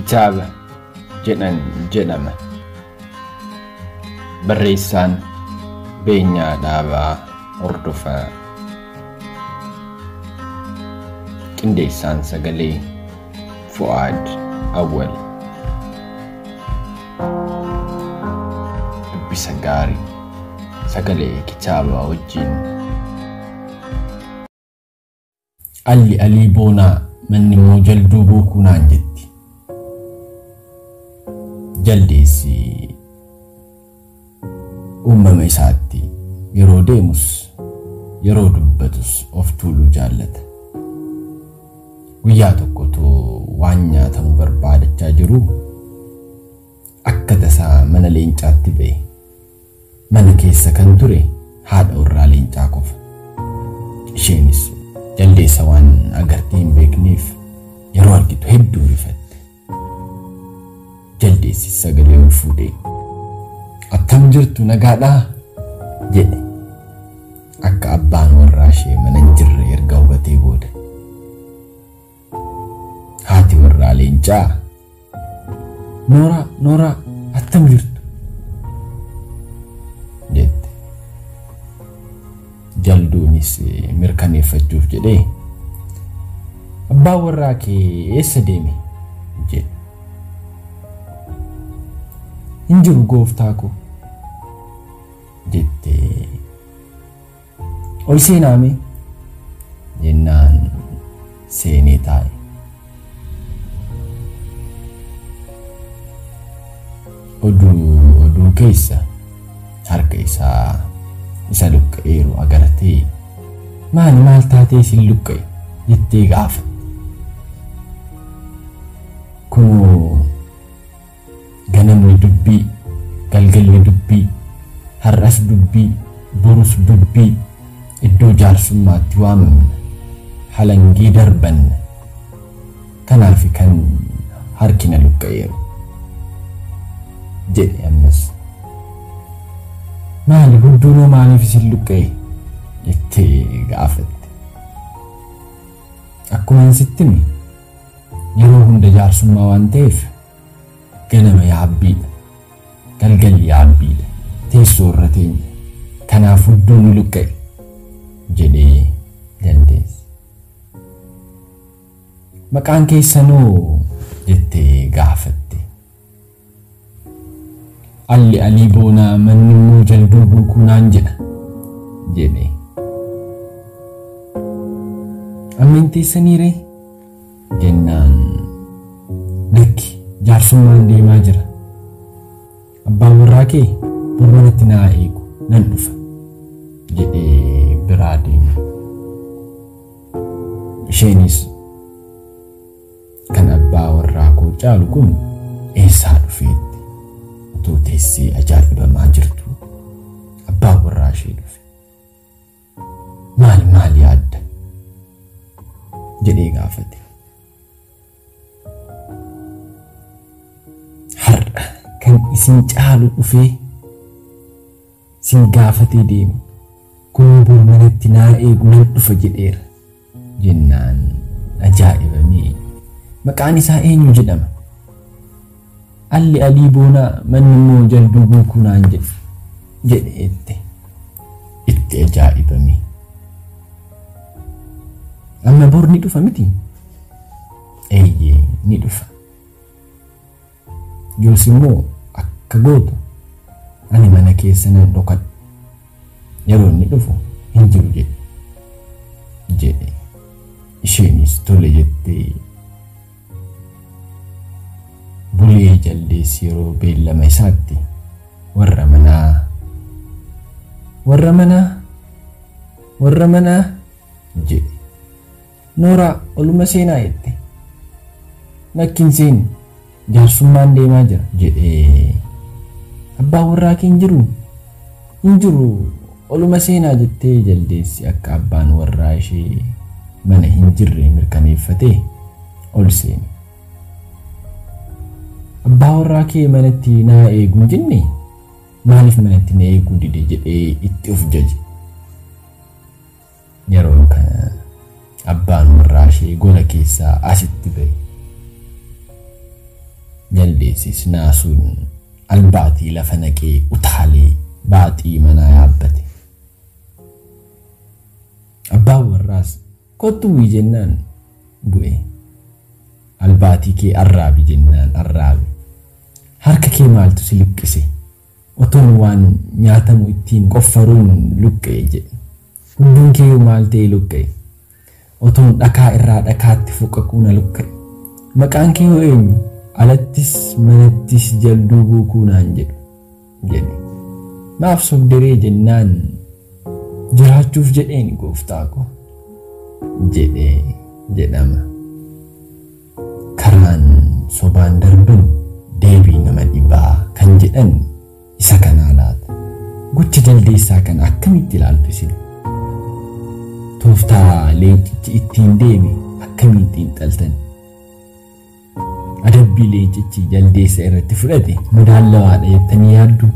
Kitaaba jedhan jedhama. Barreessaan Beenyaa Dhaabaa Hordofaa. Qindeessaan sagalee Fu'aad Awwal. Dubbisa gaarii sagalee kitaabaa wajjin. Alli Alii Boonaa manni immoo jalduu bookuu naan jetti. Jaldeessi uumama isaatti yeroo deemus yeroo dubbatus of tuuluu jaallata. Guyyaa tokkotu waan nyaatamu barbaadachaa jiru akka tasaa mana leencaatti ba'e. Mana keessa kan ture haadha warraa leencaa qofa. Isheenis jaldeessa waan agartee hin beekneef yeroo argitu hedduu rifatte. Jaldeessi sagalee ol fuudhee, "Attam jirtu, nagaadhaa?" jedhe. Akka abbaan warraa ishee mana hin jirre erga hubatee booda. Haati warraa leencaa, "Nooraa, nooraa, attam jirtu?" jette. Jalduunis mirkaneeffachuuf jedhee, "Abbaan warraa kee eessa deeme?" jedhe. "Hin jiru, gooftaa koo," jettee. "Ol seenaame," jennaan seenee taa'e. Oduu oduu keessa harka isaa isa luqqa'eeru agartee, "Maali, maal taatee isin luqqa'e?" jettee gaafatte. "Kunoo ganamni dubbii, galgalli dubbii, har'as dubbii, borus dubbii, iddoo jaarsummaatti waamamna, halangee darbanna. Kanaaf kan harki na luqqa'eeru," jedhe ammas. "Maali, hudduunoo maaliif isin luqqa'e?" jettee gaafatte. "Akkuma sitti hime, yeroo hunda jaarsummaa waan ta'eef ganama yaabbiidha, galgalli yaabbiidha, teessoo irra teenya. Kanaaf hudduun nu luqqa'e," jedhee jaldeesse. "Maqaan keessanoo?" jettee gaafatte. "Alli Alii Boonaa, manni immoo Jalduu Buukuu naan jedha," jedhe. "Ammeen teessanii ree?" jennaan, "Lakki, jaarsummaan deemaa jira. Abbaan warraa kee bor manatti naa eegu, nan dhufa," jedhee biraa deeme. Isheenis, "Kan abbaa warraa koo caalu kun eessaa dhufeetti?" Otoo teessee ajaa'ibamaa jirtu abbaan warraa ishee dhufe. "Maali, maali yaadda?" jedhee gaafate. "Har'a kan isin caalu dhufee isin gaafatee deemu kun bor manatti naa eegu, nan dhufa jedheera," jennaan ajaa'ibamee, "Maqaan isaa eenyu jedhama?" "Alli Alii Boonaa, manni immoo Jalduu Buukuu naan jedhe," jedhe itti. Itti ajaa'ibame. "Amma bor ni dhufa miti?" "Eeyyee, ni dhufa. Yoos immoo akka gootu, ani mana keessa nan dhokadha. Yeroo inni dhufu hin jiru jedhe," jedhe. Isheenis tole jettee bulee jaldeessi yeroo beellama isaatti, "Warra manaa, warra manaa, warra manaa," jedhe. "Nooraa, oluma seenaa," jette. "Lakki, hin seenu, jaarsummaan deemaa jira," jedhee. "Abbaan warraa kee hin jiru?" "Hin jiru, oluma seenaa," jettee jaldeessi akka abbaan warraa ishee mana hin jirre mirkaneeffatee ol seene. "Abbaa warraa kee manatti naa eegu hin jenne? Maaliif manatti na eeguu dide?" jedhee itti of jaje. Yeroo kana abbaan warraa ishee gola keessaa asitti ba'e. Jaldeessis naasuun albaatii lafa naqee utaalee baaxii manaa yaabbate. Abbaan warraas kottu bu'i jennaan bu'e. Albaatii kee arraabi jennaan arraabe. Harka kee maaltu si luqqise? Otoon waan nyaatamu ittiin qoffaruun luqqa'e jedhe. Hudduun kee maal ta'e luqqa'e? Otoon dhakaa irraa dhakaatti foqaquu na luqqa'e. Maqaan kee hoo eenyu? Alattis manattis jalduu buukuu naan jedhu jedhe. Maaf sobderee jennaan jiraachuuf jedheen gooftaa ko jedhee jedhama. Karaan sobaan darban deebii nama dhibaa kan jedhan isa kanaa laata. Gocha jaldeessaa kana akkamitti ilaaltu isin? Tooftaa leencichi ittiin deeme akkamiin xiinxaltan? Adabbii leencichi jaldeessa irratti fudhate madaalawaadha jettanii yaaddu?